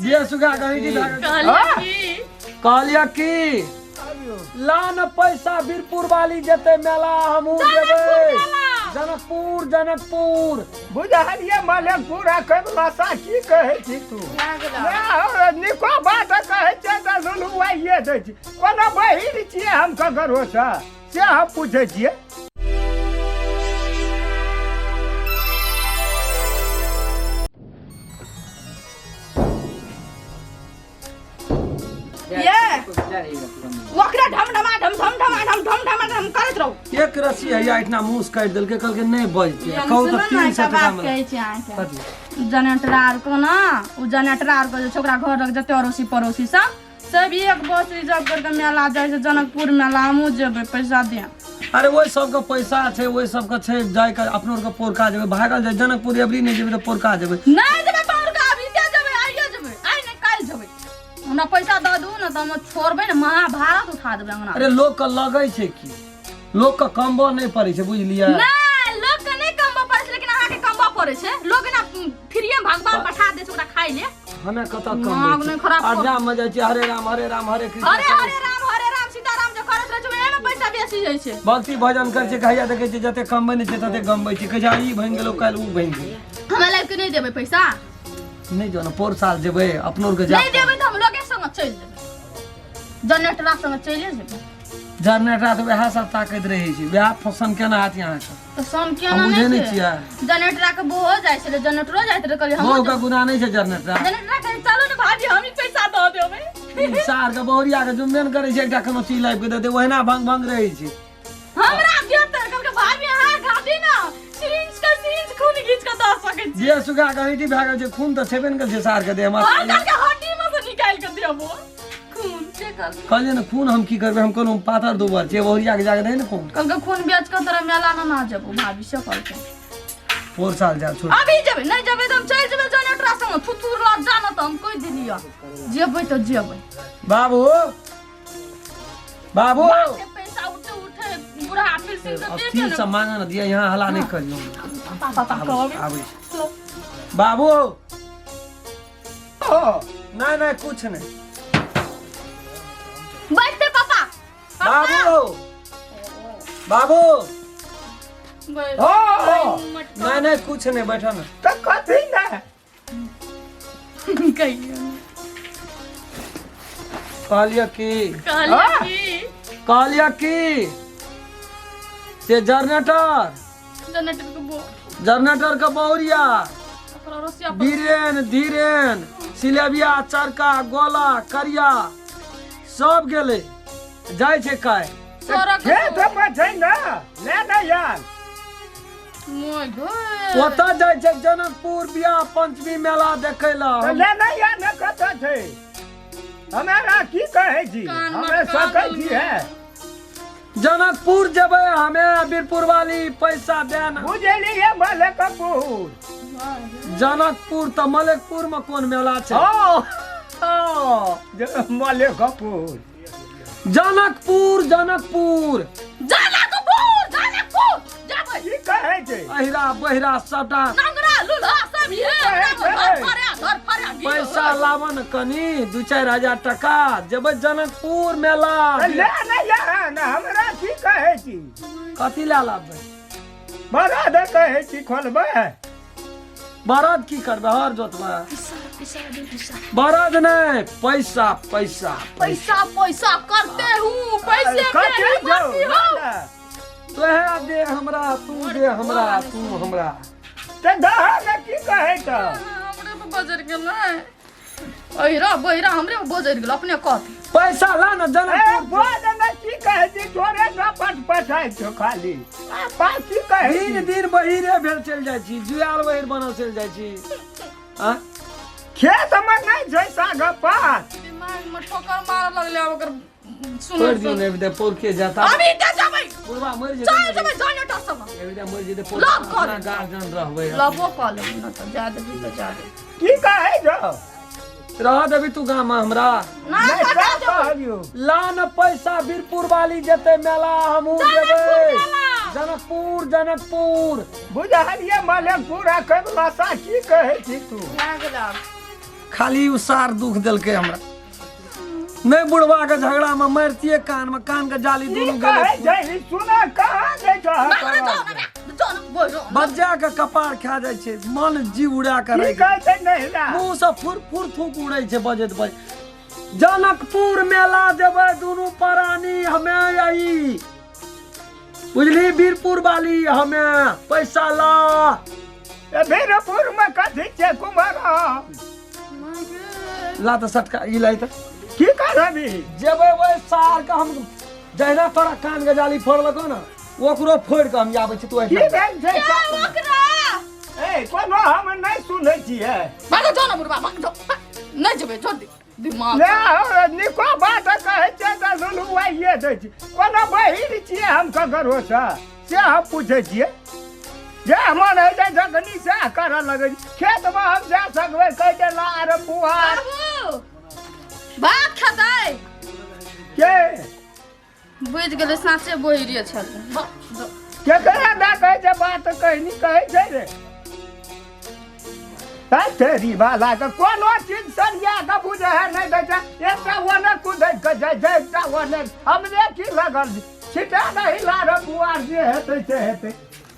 जे सुगा कहीं की भए गेल। कहलियै की कहलियै की ला न पैसा वीरपुर वाली जेतै मेला हमहूँ जेबै जनकपुर जनकपुर। बुझलियै मलेपुरा कैबलासा की कहै छी तू? ना, निको बात कहै छियै तऽ लुलुआइए दै छी। कोनो बहिर छियै हम ककरोसँ से हम पूछै छियै। ये ओकरा ढम ढमा ढम ढम ढमा ढम ढम ढमा ढम करैत रहू। एक रस्सी है इतना मूस काटि देलकै, कहलकै नहि बजतै। कहू तऽ 300 टका मे कहै छी अहाँके। कथी? जनरेटर आर के ने, ओ जनरेटर आर के जे छै ओकरा घर लग जते अड़ोसी पड़ोसी सब सब एक बस रिजर्व करके मेला जाइ छै जनकपुर मेला, हमहूँ जेबै, पैसा दे। अरे ओहि सबके पैसा छै, ओहि सबके छै जाइके अपनो आरके पोरका जेबै, भागल जाइ जनकपुर एबरी नहि जेबै तऽ पोरका जेबै। नहि जेबै पोरका, अभी के जेबै, आइयो जेबै, आइ नहि काल्हि जेबै। हमरा पैसा दऽ दू ने तऽ हम छोड़बै ने, महाभारत उठा देबै अंगना। अरे लोकके लगै छै की लोकके कमबऽ नहि पड़ै छै, बुझलियै? नहि, लोकके नहि कमबऽ पड़ै छै, लेकिन अहाँके कमबऽ पड़ै छै। लोक एना फ्रीए मे भगवान पठा दै छै ओकरा खाइ ले। हमे कतऽ दिमाग कमबै नहि छी? खराब कर। अड्डा मे जाइ छी, हरे राम हरे राम हरे कृष्ण। हरे हरे राम हरे राम सीताराम जे करैत रहै छै, ओहिमे पैसा बेसी जाइ छै। भक्ति भजन करै छै, कहिया देखै छै जते कमबै नहि छै तते गमबै छै। कहै छै ई बनि गेलौ काल्हि उ बनि गेलौ। हमरा लाइफ के नहि देबै पैसा? नहि जो ने, पोर साल जेबै अपनो आरके जा। नहि देबै तऽ हम लोगे संग चलि जेबै, जनरेटरा संग चलि जेबै। जनरेटरा तऽ वएह सब ताकैत रहै छै, वएह फसन केना हाथ अहाँके? तऽ सन केना हम बुझै नहि नहि छै। छियै। जनरेटरा के बोहो जाइ छलै, जनरेटरो जाइत रहै, कहलियै बहु हमहूँ के गुना नहि छै जनरेटरा। जनरेटरा कहै चलू ने भाभी, हम ही पैसा दऽ देबै। ई सार के बहुरिया के जुम्बे ने करै छै, एकटा कोनो चीज लाबि के देतै ओहिना भंग भंग रहै छै। हमरा देतै, कहलकै भाभी अहाँ खाबी ने सिरिंज के सिरिंज खून घीच के दऽ सकै छी। जे सुखा के हड्डी भए गेल छै, खून तऽ छेबे ने करै छै सार के देह मे। हम कहलकै हड्डी मे से निकालि के देबो खून, से कहलकै। कहलियै ने खून हम की करबै, हम कोनो पाथर दुबर छियै, बहुरिया के जाके दै ने खून। कहलकै खून बेच के तोरा मेला मे ना जेबो भाभी, से कहलकै। पोर साल जा छोड़। अभी जेबै नहि जेबै तऽ हम चलि जेबै जनरेटरा संग, थुथुर लऽ जा ने तऽ हम कहि देलियै जेबै तऽ जेबै। बाबू बाबू बाप के पैसा उठे उठे बूढ़ा फिर सिंह के दे अस्थिर ने से मांगे न दिया, यहाँ हला नहीं करियो। पापा पापा कहबै आबै छै। बाबू नहीं नहीं कुछ नहीं। बैठते पापा। बाबू बाबू नहीं नहीं कुछ नहीं, बैठो ना। तो कथी ना कहियो कहलिए की कहलिए की कहलिए की से जनरेटर जनरेटर के बो जनरेटर के बहुरिया ओकरा रसिया पर बीरेन धीरेन सिलेबिया चरका गोला करिया सब गेलै जाइ छै काय सड़क खेत पर छै ना ले ना यार मोय गो ओतऽ जाइ छै जनकपुर बियाह पंचमी मेला देखै लए। तऽ ले ना यार ना कतऽ छै हमरा की कहै छी? कान हमे मटका सकै छी है। जनकपुर जेबै हमे बीरपुर वाली पैसा दे ना। बुझलियै मलकपुर? जनकपुर तऽ मलकपुर में कोन मेला छै? हँ हँ मलकपुर। जनकपुर जनकपुर जनकपुर जनकपुर जेबै। की कहै छै? अहिरा बहिरा सबटा नंगरा लूल्हा सब ये कहै छै? धर फरिया धर फरिया गिरो। पैसा लाबऽ ने कनि 2-4 हजार टका, जेबै जनकपुर मेला। तऽ ले ने यार ने हमरा की कहै छी? कथी लए लाबबै? बड़ा दे कहै छी खोलबै। बरद की करबै? हर जोतबै बरद नहि, पैसा पैसा पैसा पैसा करते हूँ पैसे पे कथी ही छौ? मरती हूँ। ना। तोहे दे हमरा, तू दे हमरा, तू हमरा तऽ दह ने की कहै तऽ हमरे पे बजर गेलै, अहिरा बहिरा हमरे पे बजर गेल अपने कहती। पैसा ला ने ए जनकपुर। बोल ने की कहै छी? तोरे पट पठाइ छौ खाली आ पा की कहै दिन छी? दिन बहिरे भेल चलि जाइ छी, जुआल बहिर बनल चलि जाइ छी। आ खेत मे नहि छै साग पात। दिमाग में ठोकर मारऽ लगलै आब ओकर सुन छोड़ि दियौ ने, एबे पोरके जाता अभी के जेबै बुढ़वा मरि चल जेतै। जेबै जनरेटर सब एबे मरि जेतै लव कऽ अपना लेबै। गार्जियन रहबै। लबो कऽ लेबै न तऽ जा देबी तऽ जा देबी। की कहै छौ? रह देबी तू गाम मे हमरा? ना नहि कतऽ सब जेबै? कहलियौ। ला न पैसा बीरपुर वाली जेतै मेला, हमहूँ जेबै जनकपुर जनकपुर। बुझलियै मलकपुर आ कैबलासा की कहै छी तू? भए गेल आब। खाली उ सार दुख देलकै हमरा। नहि बुढ़वा के झगड़ा में मारतिए कान में, कान के जाली की दुनू कहै गेलै। छै ई सुना कहाँ दै छह भाग ना, जाओ ना, जाओ ना, बोलो ना। बच्चा के कपार खा जाइ छै, मन जीव उड़ा के की रहि कहै छै नहिरा? मुँह से फुर फुर थूक उड़ै छै बजैत बजैत। जनकपुर मेला जेबै दुनू प्राणी हमे आई, बुझली वीरपुर वाली, हमे पैसा ला। ए, वीरपुर में कथी छै कुमार? ला तऽ सटका ई लाई तऽ। की करबी? जेबै ओहि सार के हम, जहिना तोरा कान के जाली फोड़लको ने, ओकरो फोड़ि कऽ हम आबै छी। तू की एहिठाम भेल छै? ओकरा ए, कोनो हम नहि सुनै छियै। भागो, जाओ ना बुढ़वा, भाग जाओ। नहीं जेबै, छोड़ दे दिमाग। ले हौ, निको बात कहै छै तऽ लुलुआइए दै छै। कोनो बहिन छियै हम ककरोसँ से हम पूछै छियै? जे मन होइ छै जखनी सएह करऽ लगै छै। खेतमे हम जा सकबै? कहै छै ला रे पुआर। बाबू भात खेतै। के बुझि गेलै, साँचे बोहिरे छल। केकरा दऽ कहै छै बात? कहनी कहै छै रे तेरी बाला के कोनो चीज सरिया के बुझे है नहि दै छै। एकटा ओने कुदै के जाइ छै, एकटा ओने। हमरे की लगल छिटा दही ला रे पुआर, जे हेतै से हेतै।